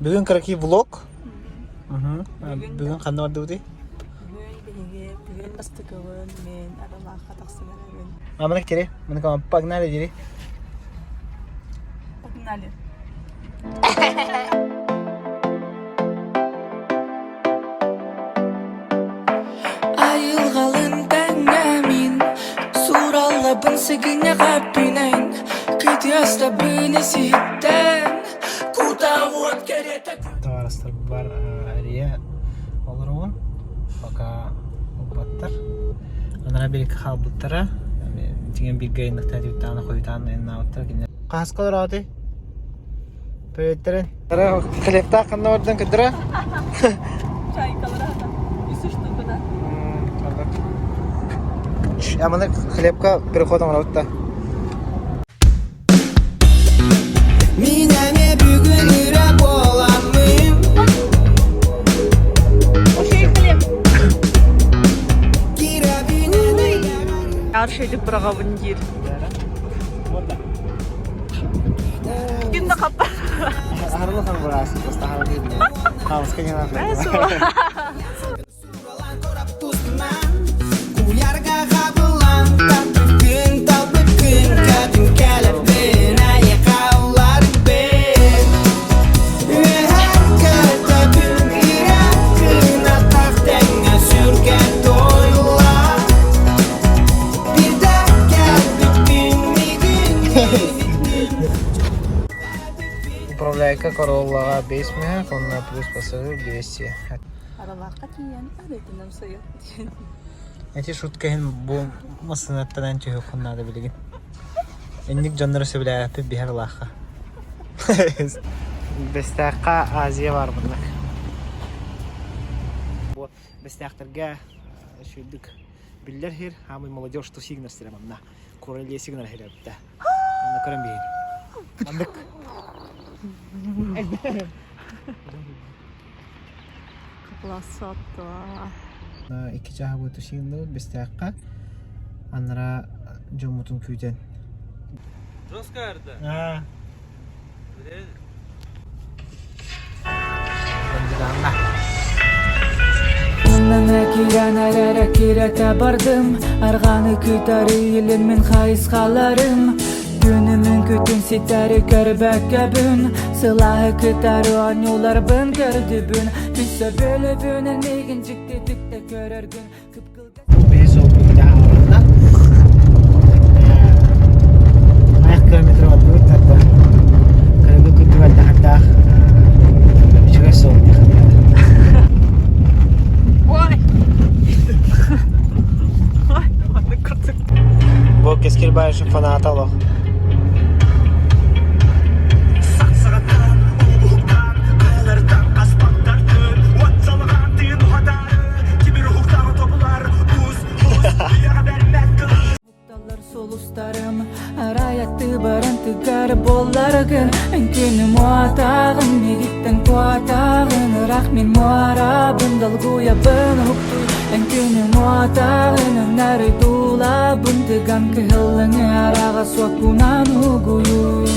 Бүгүн кыракий влог. Бүгүн ханна бардыбытый? Бүгүн биһиги бүгүн бастакыбын мен Аралаахха тахсан эрэбин. А мына кири, мына погнали дири. Погнали. Айылҕалын тэҥҥэ мин Суураллабын сыгынньаҕаппынан Кытыастабын исиһиттэн Кутаа уот кэриэтэ Табаарыстарбар эрийэ олоробун. Пока ылбаттар. Анараа биэрэккэ хаалбыттара. Дьиҥэн бииргэ айанныктаан түбүттэҕинэ хойутаан айаннаабыттар. Хаһыска олороотуй? Приветтерин. Хлебтаах ханна бардан кыдыра? Чайкалара үс штукада. Аманы хлебка переход оҥоробут да. Мин эмиэ бүгүн үрэ буоламмын Окей, хлеб. Аршыйдык быраҕабын диир. Күн да хаппа. Аһарлы быраас, просто аһарлы Хаамыска не надо. Куярга хабылан таппыккын талбыккын кэтин кэлэппин айыкалларбын Үөһэ көтөбүн ирэ кынаттах тэҥҥэ сүргэ тойула Бирде кэлбиппин мигин Управляйка Короллаҕа 5 мөһөх, онно плюс пассажир 200. Аралаахха тиийэн арыытынан сойуох диэн. Эти шутка иһин бу массыынаттан эн түһүөххүн наада билигин. Инник дьоннору сөбүлээбэппит биһэр ылаахха. Бэстээххэ Азия баар муннук. Бу Бэстээхтэргэ үчүгүйдүк биллэр сир, хаамый молодежь тусигнар сирэ манна. Куралия сигнар сирэ эбитэ. Манна көрөн биһин. Маннык. Красота. Икки чааһы бу тусигныбыт Бэстээххэ. Анараа дьоммутун күүтэн. Жестко арда. Аа. Билэбин. Киирэн кирэтэ бардым Арҕаны кытары илин хайысхаларым Күнүмүн күтүн ситэри көрбөккөбүн Сылааһы кытары оонньууларбын көрдүбүн Түссө бөлөбүнэн миигин дьиктитик да көрөргүн Кып-кылгас Бэйэ суолбут дьаһалланна. Айах километр барбыт тарда. Кыргы күрдүгэр дахардаах үчүгэй суол Ой! Ой, маннык курдук. Бу Кэскил Баишев фаната олох. Таллар сулустарым Араятты баран тыгар болларгын Күнүм муатағын мегиттен куатағын Ырақ мен муарабын долгуябын уктуй Күнүм муатағын өнәрі тулабын Тыган кыһыллыңы араға суаккунан угуюй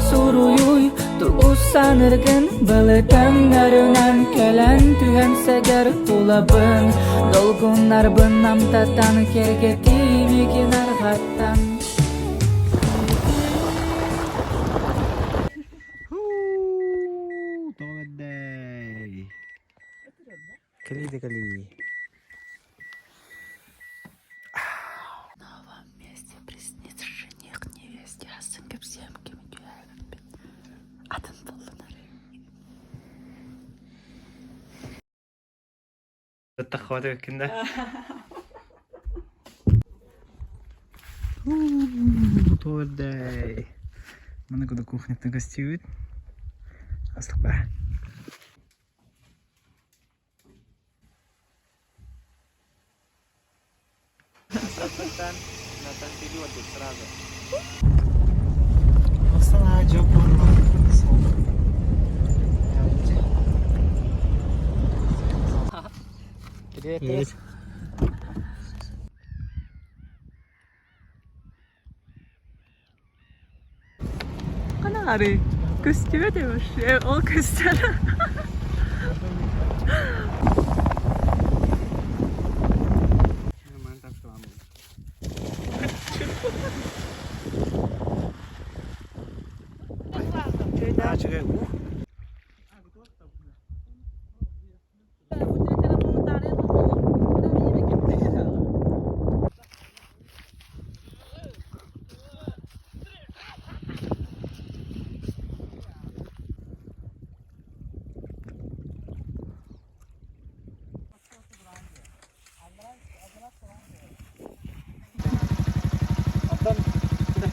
Суруюй Тугусаныргын былытаннарынан кэлэн түһэн сэгэр тулабын Долгуннарбын амтатан кэргэтиимигин арҕаттан Кэлии да кэлии. новом месте приснится жених невесте атын кэпсиэм кими түһээбиппин атын буллунар. Таххабата эбиккин да. Туордай. Маны куда кухняттан көстүүбүт. Астык баа. Привет. Ханаары көстүбэт вообще ол көстөр.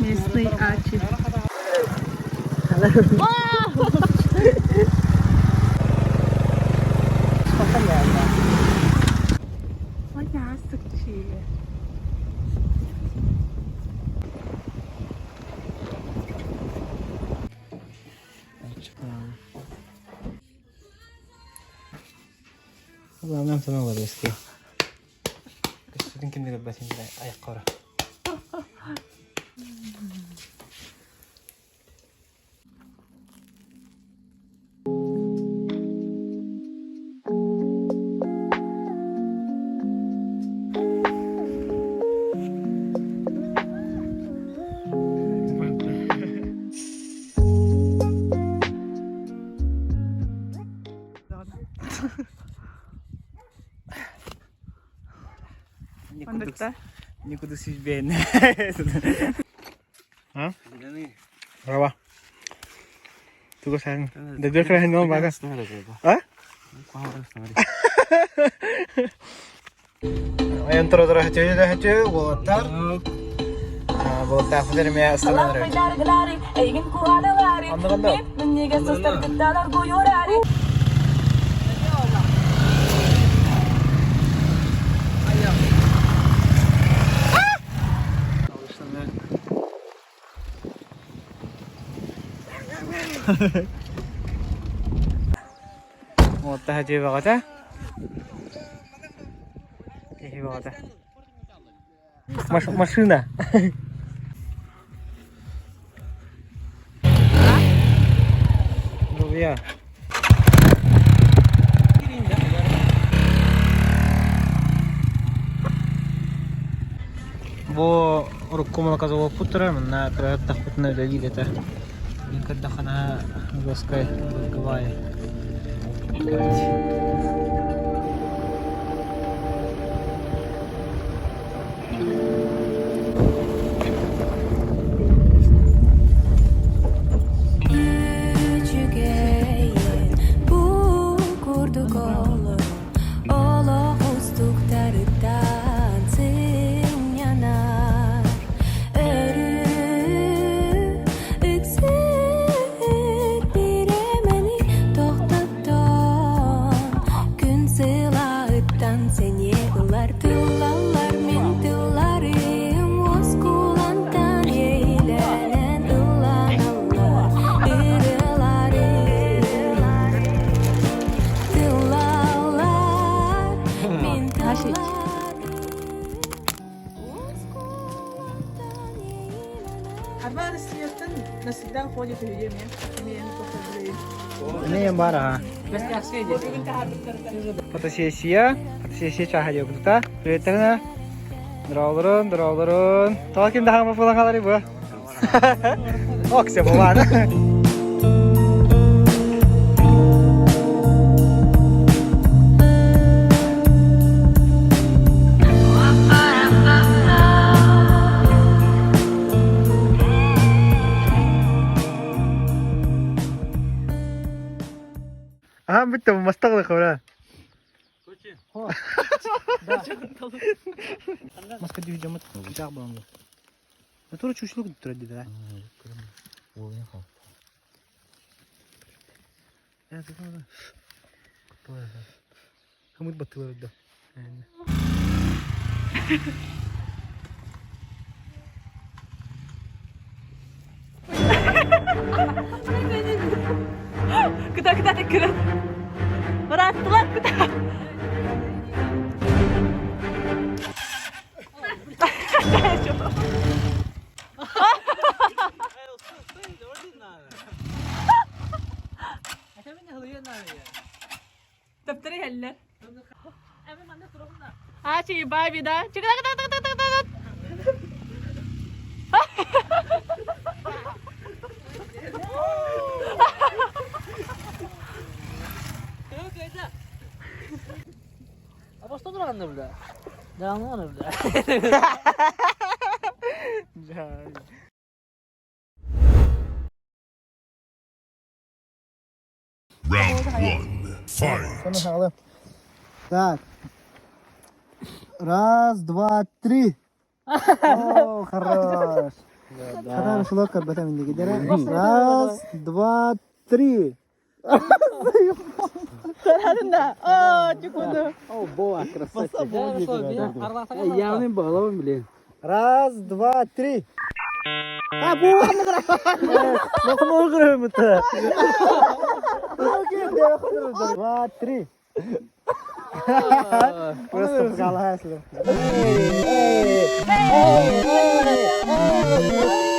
Местный ачи. Главное, антон Ларецкий. Көстүтүн ким да көрбөт инде айакка ора. Ондукта. Никуда сүүрбээн. А? Рава. Туга сан. Дэгдэр крэхэн нон бага. А? Айан тура-тура хөтү да хөтү уолаттар. Буолаттаах эмиэ астанан эрэр. Онно Уоттаһа дьиэ бөҕөтө. Киһи бөҕөтө. Машина. Ну я. Бу урукку молоказовоппут турар, манна кыраһыттахпытына үлэлиир этэ. Мин көрдөххүнэ жесткай быргыбай. Үчүгэйин бу курдук олорон олох устуктарыттан сынньанар өрүү үксүүр бириэмэни тохтотон күн сылаыттан сэниэ ылар тыллаллар мин тылларым уоскулантан иэйилэнэн ылланаллар ырыаларым тыллаллар мин тылларым уоскулантан Арба Россияттан навсегда уходит үһү эмиэ. Эмиэ тоқтор Не бар а. Фотосессия, фотосессия чааһа диэбитэ. Приветтерина. Здраволорун, здраволорун. Тоҕо ким даһаҕа буолан хааларый бу? Оксе буолаан. Аһаан бүттэ, мастаҕы хабара. Маска дьүһү дьаах буолан. Натура чучело тура дии да. Хамыт баттылар да. Кыта кыта кыра. Быраттылар кыта. Таптары иһэллэр. Ачи, баби, да? Чик-так-так-так-так-так! Round one, fight. Так. Раз, два, три. О, хорош. Хорош, лока, батам Раз, два, три. Явный баллон, блин. Раз, два, три. А, бу Два, три. Просто погаласлы.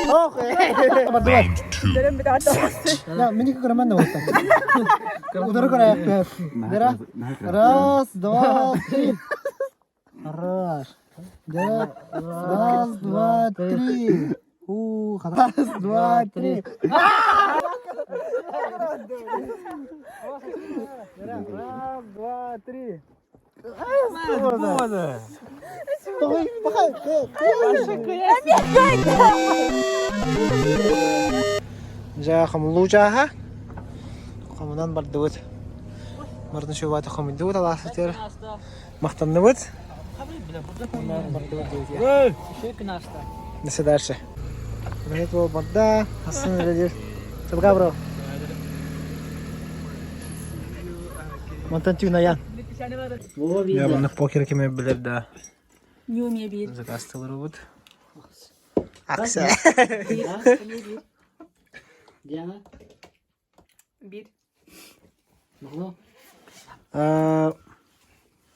Round two, Да, мне как роман Раз, два, три. Хорош. Да. Раз, два, три. У, раз, два, три. Раз, два, три. Дьэ, хомуллуу чааһа. Хомунан бардыбыт. Мартын шөбаты хомуйдубут алаасытыгар махтанныбыт. До дальше. Мехит буол барда. Асын үлэлиир. Сылга бро. Мантан түүн аян. Я маннык покер кеме билер да. Нюмия бир. Заказ тылырыбыт. Акса. Бир.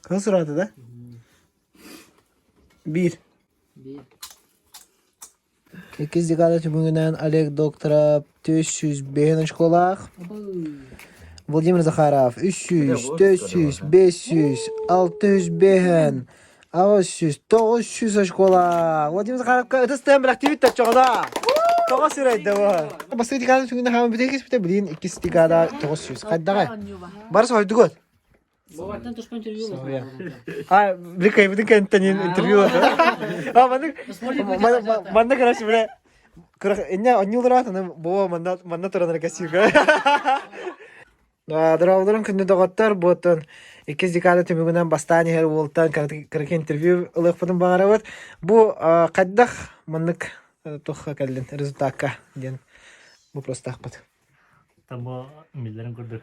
Кыз сұрады да? Бир. Иккис декада түмүгүнэн Олег Докторов 405 очколаах. Владимир Захаров 300, 400, 500, 605, 800, 900 очколаах. Владимир Захаровка ытыстыан бэлэхтиибит оччоҕуна. Тоҕо сүрэйдэ бу? Бастакы декада түмүгүнэн хааман бүтэһик испитэ, билигин иккис декада 900. Хайдаҕай? Бары соһуйдугут? А, били кайбытын кэнниттэн интервью А, маннык манна короче, бля, инне онньуулараат, аны боо манна манна туран кассирга. Дорооболорун күндү доҕоттор, буоттан иккис декада түмүгүнэн бастаан иһэр уолтан кыракый интервью ылыахпытын баҕарабыт. Бу хайдах маннык туохха кэллин результакка диэн вопростаахпыт. Бу биллэрин курдук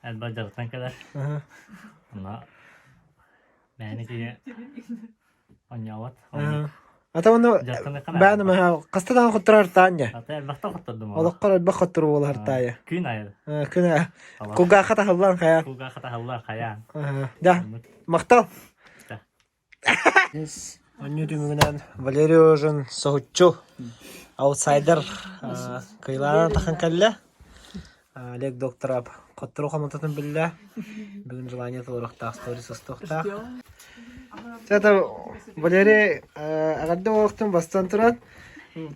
элбэх дьарыктан кэлэр. Онно мээнэ киһи оонньообот. Ата ону бааны маха хаста даҕаны хотторор таанньа. Ата элбэхтэ хоттордум. Олоххор элбэх хотторуу буолар таайа. Күн айы. Күн айы. Кулгаахха таһыллан хайаан. Кулгаахха таһыллан хайаан. Да. Махтал. Оонньуу түмүгүнэн Валерий Ожин соһуччу аутсайдер кыйлаан тахан кэллэ. Олег Докторов хоттору хомутатын биллэ. Бүгүн желание толоруохтаах, сторис устуохтаах. Чата Валерий аҕарда олохтун бастан туран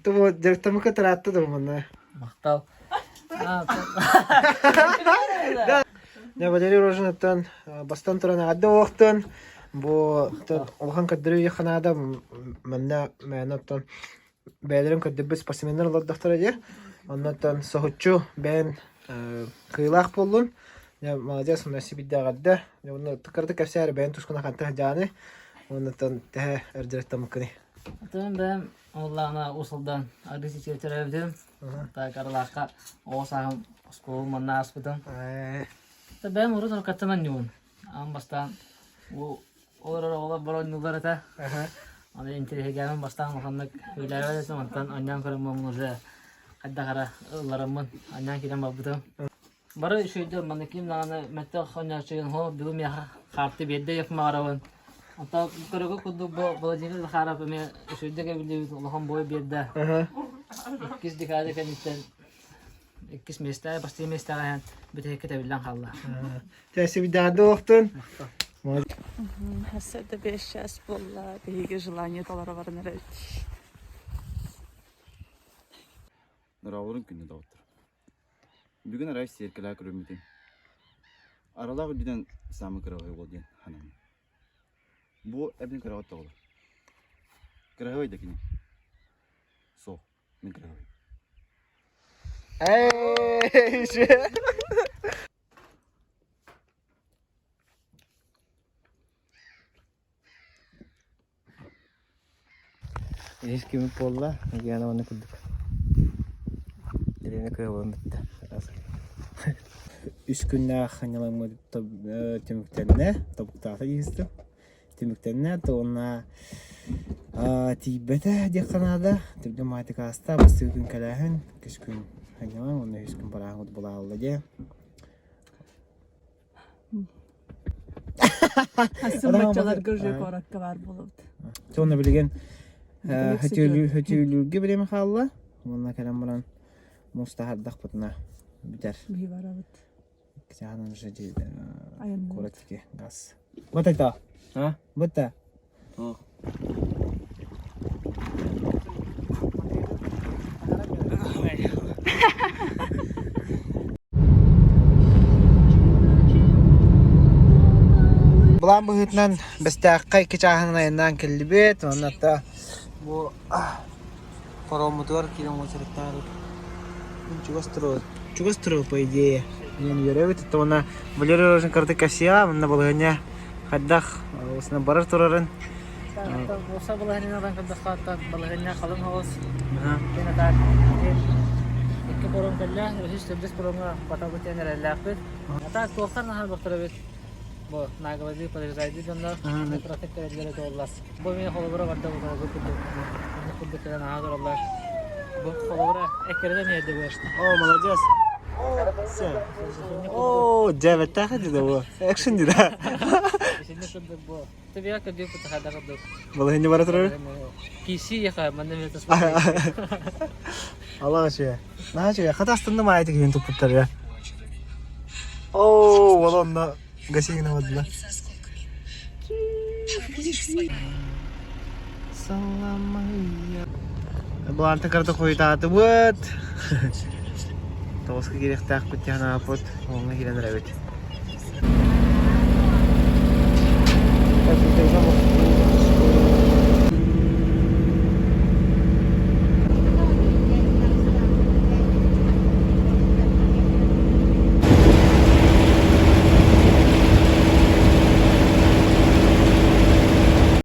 тубу дьарыктаммыкка тараатта да манна. Махтал. Дьэ, Валерий Рожиныттан бастан туран эҕэрдэ буолуохтун. Бу улахан көрдөрүү ханаада манна мээнэ оттон бэйэлэрин көрдөрбүт спортсменнар олордохторо дии. Оннуттан соһуччу бэйэн кыайыылаах буоллун. Дьэ, молодец, уонна сибидээҕэрдэ. Дьэ, уонна кырдык кэпсээр бэйэн тускуна хантах дьааны. Уоннаттан тэһэ эрдэреттамыккыны. Атын бэйэм уоллаана Уус-Алдан Аргыс ичигэ төрөөбүтүм. Так Арылаахха оҕо сааһым оскуолум манна ааспытым. Та бэйэм урут уруккаттан анньуун. Аан бастаан бу олорор оҕолор бар оонньууллар этэ. Аны интириэһиргээммин бастаан улаханнык үлэлээбэт этим, онтон оонньоон көрөммүн уже хайдах эрэ ыллараммын оонньоон киирэн барбытым. Бары үчүгэйдэр манна ким даҕаны мөлтөх оонньооччугун һоо бүгүн миэхэ хаарты биэрдэ диэх баҕарабын. Онтон көрөгө курдук бу Владимир Захаров эмиэ үчүгэйдик эбиллибит улахан бой биэрдэ. Иккис декада кэнниттэн иккис миэстэ, бастакы миэстэҕэ иһэн бүтэһиккэ тэбиллэн хаалла. Тэсибидээдэ олохтун. Хасса да 5 час буолла, биһиги желание толоро баран эрэбит. Нороолорун күннэ доҕоттор. Бүгүн арай сиэркилэ көрүммүтүм. Аралаах үрдүнэн саамай кыраһыай уол диэн сананным. Бу эбин кыраҕыт тоҕолор. Кыраһыай да кини. Суох, мин кыраһыай. Эй, Ис күмүк буолла, Гена уонна курдук. Дэриэбинэ кыһабын бүттэ. Үс күннээх ханньаламмыт түмүктэннэ, тобуктаата дьиһистим. Түмүктэннэ, уонна тиийбэтэ диэххэ наада. Түргэн маатык ааста, бастакы күн кэлээһин, үс күн ханньалаҥ уонна үс күн барааһын булаалла диэ. Сыммаччаларга уже куоракка баар буолабыт. Сонно билигин хөтүүлүүргэ бириэмэ хаалла. Уонна кэлэн баран муус таһардахпытына бүтэр. Биһи барабыт. Кичаанан уже куорат ики газ. Вот это. А? Вот это. Былаан быһыытынан Бэстээххэ икки чааһынан айаннаан кэллибит. Уонна та бу пароммутугар киирэн уочараттаабыт. Чугас туру, чугас туру по идее. Диэн үөрэбит. Уонна Валерий Рожин кырдык кэпсиэҕэ, манна балаһыанньа хайдах осына барар турарын. Уопсай балаһыанньанан көрдөххө, балаһыанньа халыҥ соҕус. Диэн атаак икки паром кэллэ, үһүс төрдүс паромҥа батабыт диэн эрэллээхпит. Атаак туохтан наһаа бохторобут? Бу наглайдыы, подъезжайдыы дьоннор трафик кэлэллэрэ туоллар. Бу эмиэ холобура барда бу холобур курдук. Оннук курдук кэлэн ааһа тураллар. Бу холобура эккирэтэн иһэрдэ бу. О, молодец. О, дьэ, бэттээх дии бу. Экшн дии да. Исинни курдук бу. Тебе кырдьык кутахада курдук. Балаһынньа бара турар. Киси яха, манна мен Аллах үчүгэй. Наһаа үчүгэй. Хата астынным аайы тигин туппуттар я. Оо, ол онно гасигина бардылар. Былаанта карта хойутаатыбыт. Тоҕуска киириэхтээхпит диэн ааппыт. Онно киирэн эрэбит.